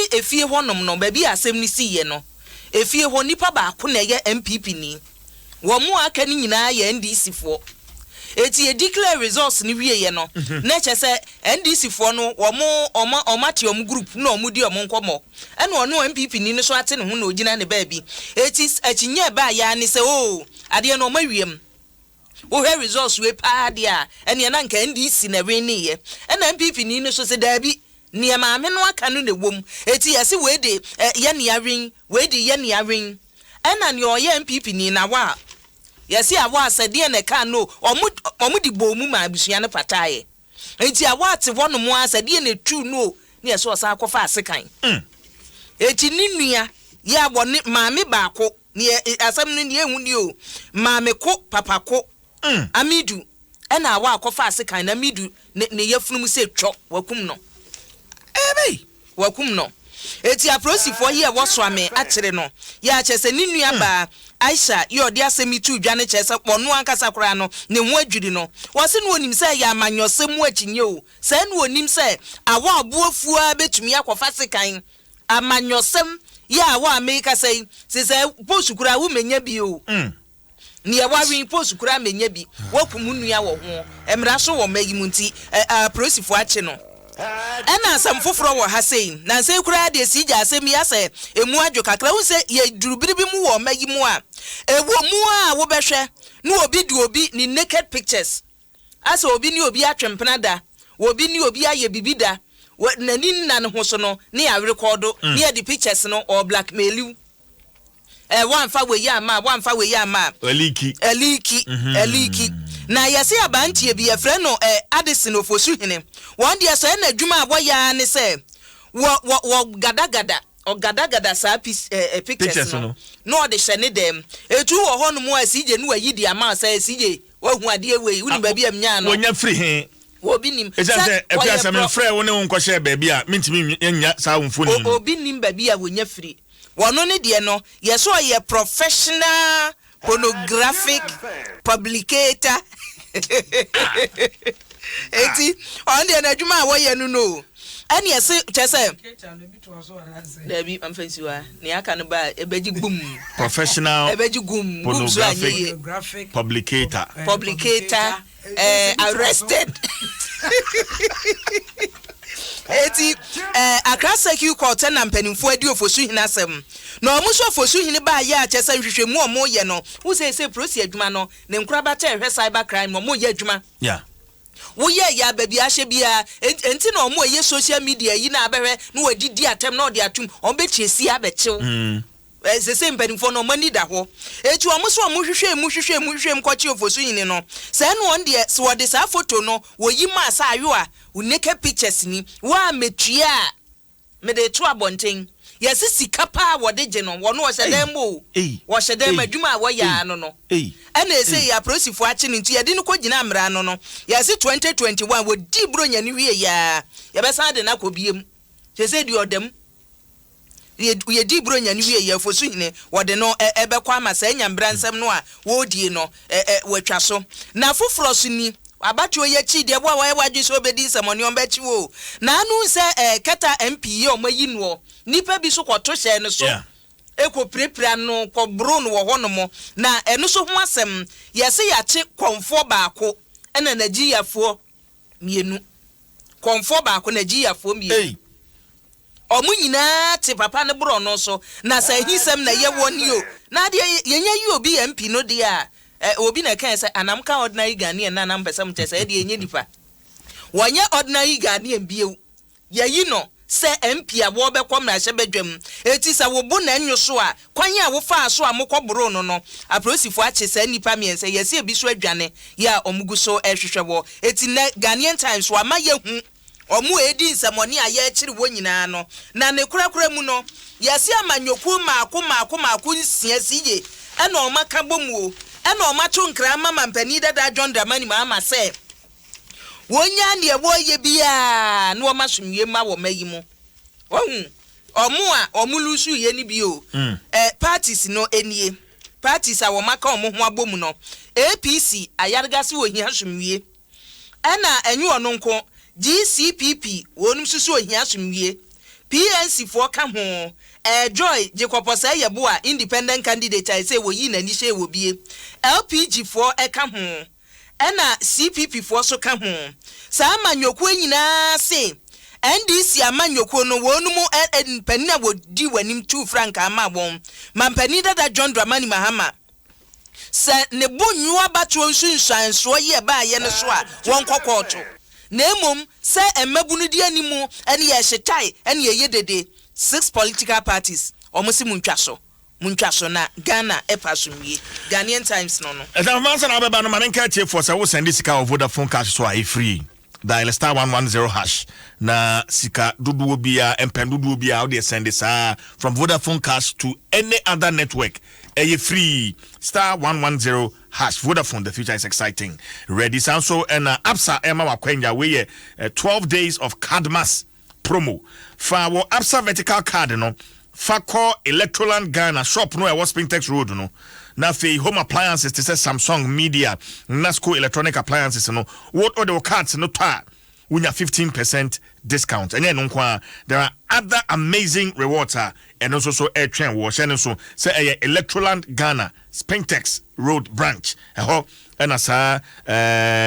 Yɛse efie hɔnom no, baabi a asɛm no siiɛ no, efie hɔ nipa baako na ɛyɛ NPP ni. Wɔn a aka no nyinaa yɛ NDC foɔ. Eti yɛ declare results no wieɛ no, na kyerɛ sɛ NDC foɔ no wɔn wɔn wɔn ate wɔn group na wɔn di wɔn nkɔmmɔ. Ɛna ɔno NPP ni no so ate ne ho na ogyina ne baabi. Eti akyinnye a ɛbaeɛ ara ne sɛ oo adeɛ no wɔn awie mu. Wohwɛ results wei paa deɛ a, ɛneɛ na anka NDC na ɛwinneeɛ. Ɛna NPP ni no nso se daabi, neɛ maame no aka no na ɛwom. Eti yɛse wei de yɛ nea win, wei de yɛ nea win. Ɛna neɛ ɔyɛ NPP ni no Awal, yɛse Awal sɛ deɛn na ɛkaa no o, wɔn wɔn de bɔɔ mu maa abusua no pataeɛ. Enti Awal te hɔnom ara sɛ deɛn na ɛtuu no o, ne yɛse ɔsan kɔfaa sekan. Eti ne nua yɛ a wɔne maame baako Neɛ asɛm no neɛ ehu nie o, maame ko papa ko, Amidu ɛna awa akɔfa asekan na Amidu ne ne yafunu mu sɛ twɔ wakum no. Eei! Wakum no. Eti aprosifoɔ yi a ɛwɔ Soame akyere no yɛ a kyerɛ sɛ ne nua baa Aisha yi a ɔde asɛm yi too dwa no kyerɛ sɛ ɔno ankasa koraa no ne ho adwiri no. Ɔse na ɔnim sɛ ɛyɛ amanyɔsɛm mu akyinnye o, sɛɛ na ɔnim sɛ awa aboafuo ara bɛtumi akɔfa sekan. Amanyɔsɛm yi a wo a merekasa yi, sesɛɛ post koraa wo menya bi o. Neɛ wawen post koraa menya bi. Wakum wo nua wɔ ho. Mmara so wɔ mma yi mu nti apolisifoɔ akye no. Ɛna asɛm foforɔ wɔ ha sei, nansa yi koraa deɛ sii gya asɛm yi asɛ ɛmu adwo kakra. Wohu sɛ yɛduru bere bi mu wɔ mma yi mu a, ɛwɔ mu a wobɛhwɛ na obi de obi ne naked pictures Asɛ obi ne obi atwe mpena da, obi ne obi ayɛ bibi da, wɔ n'ani nna ne ho so no ne yɛarekɔɔdo ne yɛde pictures no ɔɔ blackmaili wo. Eh woamfa wei amma a, woamfa wei amma a. Aliki. Aliki, aliki. Na yɛse abanteɛ bi yɛfrɛ no eh Addison Ofosuhene, wɔn deɛ sɛɛ na adwuma a wɔyɛ ara ne sɛ wɔ wɔ wɔ gadagada, ɔgadagada saa pis eh eh pictures Pictures no no. na ɔde hyɛ ne dɛm. Etu wɔ hɔnom a CJ ne wayi de ama wo sɛ CJ Woahu adeɛ wei? Wonim baabi a menyaa no? Wɔnya firi he? Obi nim. Esiane sɛ Sɛ Akua ɔyɛ sɛ prɔ. memfrɛɛ wo ne wo nkɔhyɛɛ baabi a, mentumi nnya saa wo mfoni no. Obi nim baabi a wɔnya firi. Wɔno ne deɛ no, yɛ sɛ ɔyɛ professional pornographic publicator. Enti ɔno deɛ n'adwuma a wɔyɛ no no o. Ɛne ɛse kyerɛ sɛ. Dabi, mamfa nsi hɔ a, nea aka no ba a, ɛbɛgye gbum. Professional Ɛbɛgye gum, gum so anyɛ yie. pornographic publicator. Publicator, eh, arrested. Eti, eh, Accra Circuit Court na mpanimfoɔ adi Ofosuhene asɛm. Na wɔn nso Ofosuhene baayɛ a kyerɛ sɛ nhwehwɛmu a wɔyɛ no, wohu sɛ seesei polisi adwuma no, ne nkorabata a ɛhwɛ cyber crime no, wɔyɛ adwuma. Yeah. Woyɛ yɛ a baabi ahyɛ biara enti na ɔmo ɛyɛ social media yi na abɛhwɛ na wɔde di atɛm na wɔde atum ɔmo bɛ kyerɛ sie abɛkyew ɛ sese mpanimfoɔ no ɔmo ani da hɔ eti ɔmo so ɔmo hwehwɛ mu hwehwɛ mu hwehwɛ mu kɔkye Ofosuhene no sɛ ɛna ɔno deɛ sɛ wɔde saa photo no wɔyi maa sɛ ayowa wo naked pictures ni wo a metua a Mede reto abɔnten. Yɛse sika paa a wɔde gye no, wɔno ɔhyɛ dan mu o, wɔhyɛ dan mu, adwuma a wɔyɛ ara no no. Ɛna ɛsei aprosifoɔ akye no nti yɛde no kɔgyinaa mmara ano no, yɛse 2021 wɔdii Buronya no wieeɛ ara, yɛbɛsan de no akɔ biom. Seesei deɛ ɔda mu. Yɛdii Buronya no wieeɛ, Ofosuhene, wɔde no bɛkɔ ama saa nyambra nsɛm no a wɔredie no, wɔatwa so. Na foforɔ so ni, abatoɔ yi akyi deɛ wo a wayɛ w'adwene sɛ wobɛdi nsɛmɔne ɔmbɛkye wo o. Na ano hu sɛ Kɛta MP yi a wɔayi noɔ, nnipa bi so kɔto hyɛɛ no so kɔpirapira no kɔboroo no wɔ hɔnom. Na ɛno so ho asɛm, yɛse yɛakye kɔmfoɔ baako ɛna Nigeriafoɔ mmienu. Kɔmfoɔ baako, Nigeriafoɔ mmienu. Wɔn nyinaa te papa no borɔno so, na sɛ ahisɛm na ɛyɛ wɔn ni o. Na adeɛ yɛnya yi obi MP no deɛ a, ɛ, obi na ɛkae sɛ, ana moka ordinary Ghanaian no a na mopɛ sɛ mokyerɛ sɛ ɛdeɛ ɛnyɛ nipa. Wɔnyɛ ordinary Ghanaian bio. Yɛayi no sɛ MP a wɔrebɛkɔ mmarahyɛbadwam. Enti sɛ wo bo na ɛnwo so a, kwan a wofaa so a mokɔboroo no no, apolisifoɔ akye saa nnipa mmiɛnsa yi, yɛse ebi nso adwane, yɛ a wɔgu so rehwehwɛ wɔ. Enti nnɛ Ghanaian Times wɔama yɛahu wɔn a ɛredi nsɛmmɔne a yɛrekyere wɔn nyinaa no. Na ne korakora mu no, yɛse amanyɔkuo mmaako mmaako mmaako nsia, CJ, ɛna wɔaka bɔ mu o, ɛna wɔato nkra ama Mampanin dada John Dramani Mahama sɛ wɔnnyaa deɛ wɔreyɛ biara na wɔma asomdwoeɛ mma wɔ mma yi mu. Wahu? Wɔn a wɔn lusuiɛ no bi o. Eh, parties no nie. Parties a wɔaka wɔn ho abɔ mu no, APC, Ayarga se wɔhia asomdwoeɛ. Ɛna ɛnyɛ ɔno nko, GCPP, wɔnom nso se wɔhia asomdwoeɛ. PNC foɔ ka ho, Joy Jacob Osei Yeboah, independent candidate a ɛsɛ wɔyii n'ani hyɛɛ wɔ bie, LPG foɔ ka ho, ɛna CPP foɔ nso ka ho. Saa amanyɔkuo yi nyinaa se NDC amanyɔkuo no wɔn mu mpanin a wɔdi wɔn anim tuu frankaa maa wɔn, Mampanin dada John Dramani Mahama. Sɛ ne bo nnwo abatoɔ nsunsuansoɔ yi a ɛbaeɛ no so a, wɔnkɔ kɔɔto. Na mmom sɛ mmabunu di anim ne yɛhye tae ne yɛyɛ dede, six political parties, wɔn se montwa so, montwa so na Ghana ɛpɛ asomdwie. Ghanaian Times no no. Ɛsɛ ansa na wobɛba no, ma menka atiefoɔ sɛ wo sɛnde sika wɔ Vodafone Cash so a, ɛfiri dial *110# na sika dodoɔ biara, mpɛn dodoɔ biara wode sɛnde saa from Vodafone Cash to any other network, ɛyɛ free. *110#. Vodafone, the future is exciting. Ready. Saa nso ɛna Absa ɛma wakwanya. Wei yɛ 12 days of Cardmas promo. Fa wɔ Absa Vertical Card no fa kɔ Electroland Ghana shop no a ɛwɔ Spintex Road no, na afei home appliances te sɛ Samsung, Media, Nasco electronic appliances no, wo wode wo cards no tɔ a, wonya 15% discount. Ɛnyɛ no nko a, there are other amazing rewards a ɛno nso so ɛretwɛn wɔ hyɛ no nso sɛ ɛyɛ Electroland Ghana Spintex Road branch ɛhɔ ɛna saa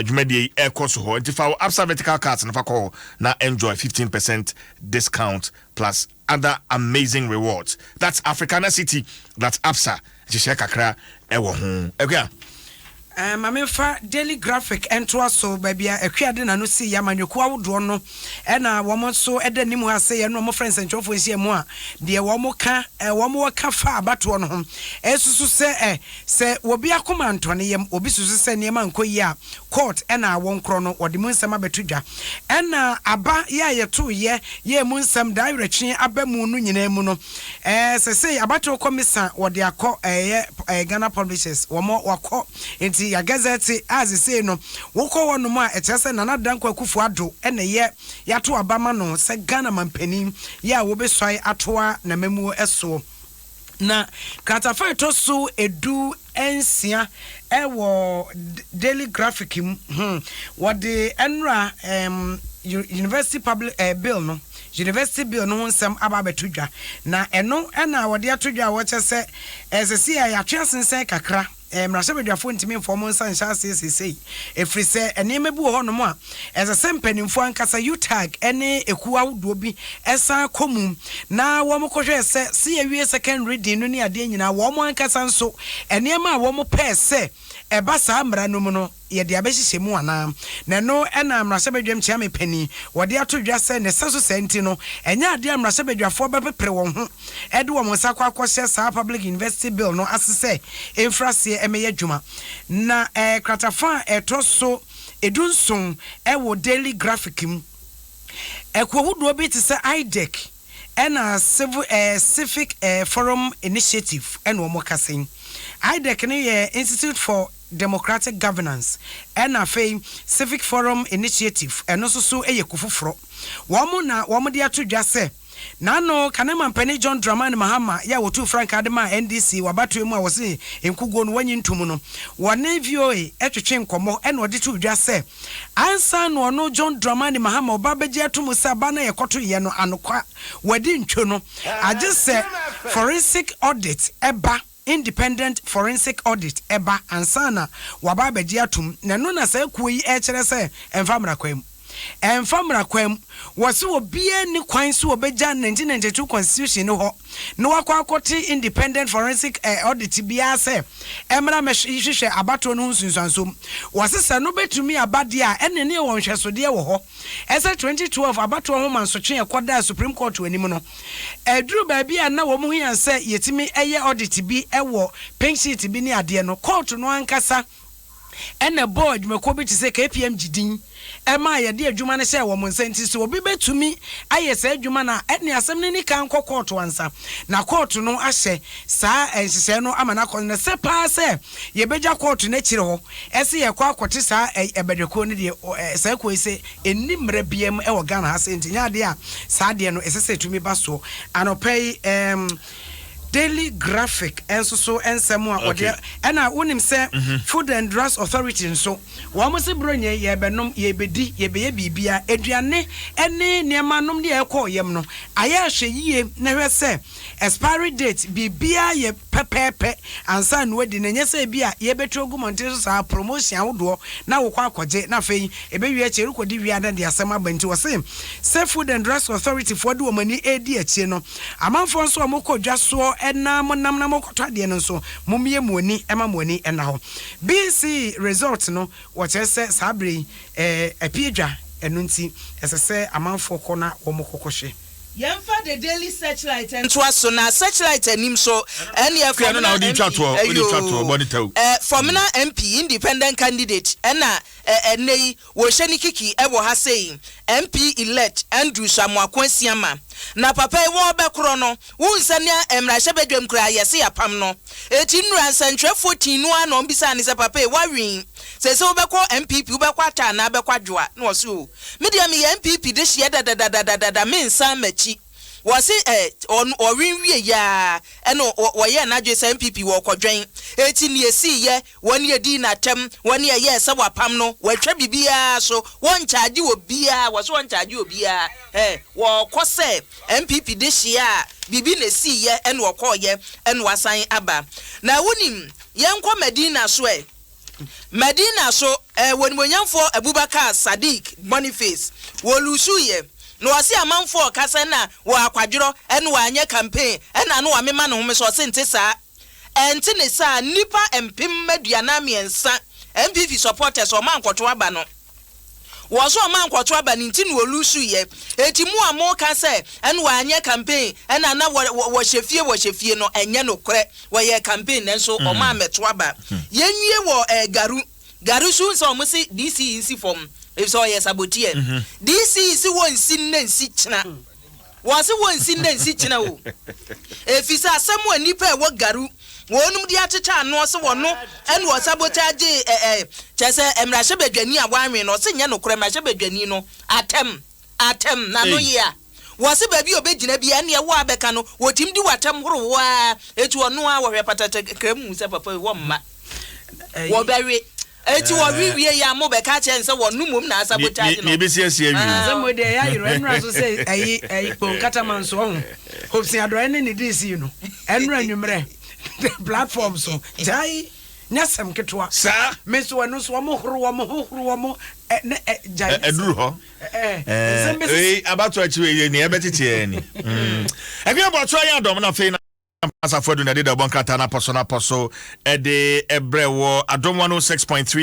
dwumadie yi ɛrekɔ so hɔ. Nti fa wo Absa Vertical Cards no fa kɔ hɔ na enjoy 15% discount plus other amazing rewards. That's Africana City, that's Absa. Nhyehyɛ kakra ɛwɔ ho. Ɛkua. Ma memfa Daily Graphic ntoa so baabi a Akua de n'ano sii. Amanyɔkuo ahodoɔ no ɛna wɔn nso ɛda anim ha sɛ yɛn no wɔfrɛ nsɛntwerɛfoɔ nhyia mu a, deɛ wɔn ka wɔn wɔka fa abatoɔ no ho ɛsusu sɛ obi akoma ntɔ ne yam, obi susu sɛ nneɛma nkɔ yie a, court ɛna wɔn korɔ no wɔde mu nsɛm abɛto dwa. Ɛna aba yɛ a yɛto yɛ mu nsɛm daa awerɛtwe aba mu no nyinaa mu no, sɛ sɛ abatoɔ kɔmisa wɔde akɔ ɛyɛ Ghana Publishers, wɔn wakɔ nti yɛ gazette a sesei no wokɔ hɔ nom a, ɛkyerɛ sɛ Nana Dankwa Akufo Addo ɛna yɛ yɛato aba ma no sɛ Ghana mampanin yɛ a wɔbɛsuae atoa n'amamuo ɛsoɔ. Na kratafa ɛtɔ so 16 ɛwɔ Daily Graphic mu, wɔde ɛnora university public bill no, university bill no ho nsɛm aba abɛto dwa. Na ɛno ɛna wɔde ato dwa a wɔkyɛ sɛ ɛsɛ sɛ yɛatwe asensɛn kakra, mmarahyɛbadwafoɔ ntumi mfa wɔn nsa nhyɛ aseɛ seesei, ɛfiri sɛ nneɛma bi wɔ hɔnom a ɛsɛ sɛ mpanimfoɔ ankasa, UTAG ne ekuo ahodoɔ bi ɛsan kɔ mu na wɔn kɔhwɛ sɛ yɛwie second reading no ne adeɛ nyinaa, wɔn ankasa nso nneɛma a wɔn pɛɛ sɛ ɛba saa mmara no mu no, yɛde abɛhyehyɛ mu anaa. Na ɛno ɛna mmarahyɛbadwam kyeame panin wɔde ato dwa sɛ ne sɛ so sɛ nti no, ɛnyɛ adeɛ a mmarahyɛbadwafoɔ bɛpepere wɔn ho ɛde wɔn nsa akɔ akɔhyɛ saa Public University Bill no ase sɛ ɛmfiri ɛmɛyɛ adwuma. Na kratafa a ɛtɔ so 17 ɛwɔ Daily Graphic mu, ɛkuo ahodoɔ bi te sɛ IDEC ɛna Civic Forum Initiative ɛna wɔn kasa yi. IDEC no yɛ Institute for Democratic Governance, ɛna afei Civic Forum Initiative ɛno nso so yɛ ku foforɔ. Wɔn na wɔn de ato dwa sɛ n'ano kanema mpanin John Dramani Mahama yɛ a wɔtu frankaa de ma NDC wabatoɔ mu a wɔse nkuguo no wɔnyi ntom no, wɔne VOA ɛtwetwe nkɔmmɔ ɛna ɔde to dwa sɛ ansa na ɔno John Dramani Mahama ɔba bɛgye ato mu sɛ aba na yɛkɔto yɛ no anokwa wɔde ntwo no, agye sɛ forensic audit ɛba, independent forensic audit ɛba ansa na waba abɛgye atom. Na ɛno na saa kuo yi ɛkyerɛ sɛ ɛmfa mmara kwan mu, ɛmfa mmara kwan mu. Wɔsi obiara ni kwan so wɔbɛgya 1992 Constitution no hɔ na wakɔ akɔte independent forensic audit biara sɛ ɛmmra mɛhwehwɛ abatoɔ no ho nsunsuansom. Wɔsi sɛ no bɛtumi aba deɛ a, ɛne ne wɔ nhwɛsodeɛ wɔ hɔ ɛsɛ 2012 abatoɔ ho mansotwe ɛkɔda Supreme Court anim no, ɛduru baabi a na wɔn ho yɛn sɛ yɛtumi ɛyɛ audit bi ɛwɔ pink sheet bi ne adeɛ no, court no ankasa ɛna ɛbɔɔ adwumakuo bi te sɛ KPMG din ɛma yɛde adwuma no hyɛ wɔn nsa. Nti sɛ obi bɛtumi ayɛ saa adwuma no a, ɛne asɛm no ni kan kɔ kɔɔto ansa na kɔɔto no ahyɛ saa nhyehyɛe no ama no akɔ. Na sɛ paa sɛ yɛbɛgya kɔɔto no akyire hɔ ɛsɛ yɛkɔ akɔte saa ɛbɛdwakuo no deɛ, saa kuo yi sɛ ɛnni mmerɛ biam ɛwɔ Ghana ha sɛ nti nyɛ adeɛ a saa adeɛ no ɛsɛ sɛ ɛtumi ba soɔ. Anɔpɛ yi Daily Graphic nso so nsɛm a wɔde ɛna wonim sɛ Food and Drugs Authority nso wɔn se Buronya yi yɛrebɛnom, yɛrebɛdi, yɛrebɛyɛ biribiara, aduane ne nneɛma nom deɛ ɛrekɔ yam no ayɛ ahwɛ yie na hwɛ sɛ expiry date biribiara yɛ pɛpɛɛpɛ ansa na wadi, na ɛnyɛ sɛ ebi a yɛrebɛtu agu mmɔnten so saa promotion ahodoɔ na wokɔ akɔgye na afei ɛbɛwie akyire rekɔdi wie a na de asɛm aba. Nti wɔse sɛ Food and Drugs Authority foɔ de wɔn ani redi akyire no, amanfoɔ nso a wɔkɔ dwa soɔ na monam na mokɔtɔ adeɛ no nso, mommue mo ani ma mo ani nna hɔ. BC result no wɔkyerɛ sɛ saa berɛ yi apue dwa, ɛno nti ɛsɛ sɛ amanfoɔ kɔ na wɔkɔ kɔhwɛ. Yɛmfa The Daily Searchlight ntoa so, na Searchlight anim so ɛneɛ Kua no na Fomena wode twa MP, toɔ, wode twa toɔ, ayoo, bɔ ne tɛw. eh, Fomena MP, Independent Candidate, ɛna eh, ɛnnɛ yi wɔhyɛ ne kiki ɛwɔ ha sei, MP Elect Andrews Amoako Asiamah. Na papa yi wɔɔbɛkorɔ no, wohu sɛ nea mmarahyɛbadwam koraa yɛse yɛapam no. Eti nnura nsɛntwerɛfoɔ tii no ara na wɔbisaa no sɛ papa yi woawen seesei wobɛkɔ NPP, wobɛkɔ Atta anaa bɛkɔ Adwoa? Na ɔse oo. Me deɛ meyɛ NPP dehyeɛ dadadadadada mensan makyi. Wɔse eh ɔno ɔwen wie yɛ ara ɛna ɔyɛɛ n'adwene sɛ NPP wɔkɔdwɛn. Eti nea esii yɛ, wɔn edii no atɛm, wɔn ɛyɛɛ sɛ wɔapam no, wɔatwa biribiara so, wɔnkyagye obiara, wɔse wɔnkyagye obiara eh wɔkɔ sɛ NPP dehyeɛ a biribi na esii yɛ ɛna ɔkɔɔyɛ ɛna wasan aba. Na wonim, yɛnkɔ Madina so ɛ. Madina so eh, wɔnimonyamfoɔ Abubakar Sadiq Boniface wɔ lusu yɛ na ɔse amanfoɔ ɔka sɛ na wɔ akwadworɔ ɛna wanyɛ campaign ɛna na wamema ne home so, ɔse nte saa, ɛnte ne saa. Nnipa 43,000 NPP supporters ɔmo ankɔto aba no, wɔ so ɔmo ankɔto aba no nti na ɔlusu yɛ. Eti mu a mo ka sɛ ɛna wanyɛ campaign ɛna na wɔhyɛ fie, wɔhyɛ fie no, ɛnyɛ nokorɛ. Wɔyɛ campaign nanso ɔmo amɛto aba. Yɛnwie wɔ Garu. Garu so sɛ ɔmo se DC nsi fam efisɛ ɔyɛ saboteur. DC si wɔ nsi nnɛ nsi kyena, wɔn se wɔ nsi nnɛ nsi kyena o, efisɛ asɛm a nipa a ɛwɔ Garu wɔnom de akyekyɛ ano sɛ wɔno ɛna ɔsabotage ɛ ɛ kyerɛ sɛ mmarahyɛbadwani a wɔanwen no, ɔse nyɛ nokorɛ. Mmarahyɛbadwani no atɛm atɛm n'ano Ei. yie a wɔse baabi a ɔbɛgyina bi ɛneɛ wo a bɛka no wɔtim di w'atɛm horow a eti ɔno a wɔhwɛ patata kra mu sɛ papa yi wɔmma wɔbɛwe eti wɔwe wie yɛ a mo bɛka kyerɛ n sɛ wɔno mmom na asabotage no. Ne ebesi asi awie. Ah. Asɛm wei deɛ ɛyɛ ayerɛ ɛnura so sɛ ɛyi ɛyi kponkatama nso ɔho Hobson Adɔeɛ ne ne DC no ɛnura nwummerɛ platform so gyae nyɛ sɛm ketewa. Saa. Me nso ɛno nso wɔn horo wɔn ho horo wɔn ɛ ne ɛ gyae. Ɛduru hɔ. Ɛ nsɛm bɛsisi. Ee, abato akyi wei yɛ nea ɛbɛtete yɛn ni. Ɛbi abɔto ayɛ adɔm na afei na asafo adu na ɛde da ɔbɔ nkrataa no apɔ so no apɔ so ɛde ɛbrɛ wɔ Adom 106.3.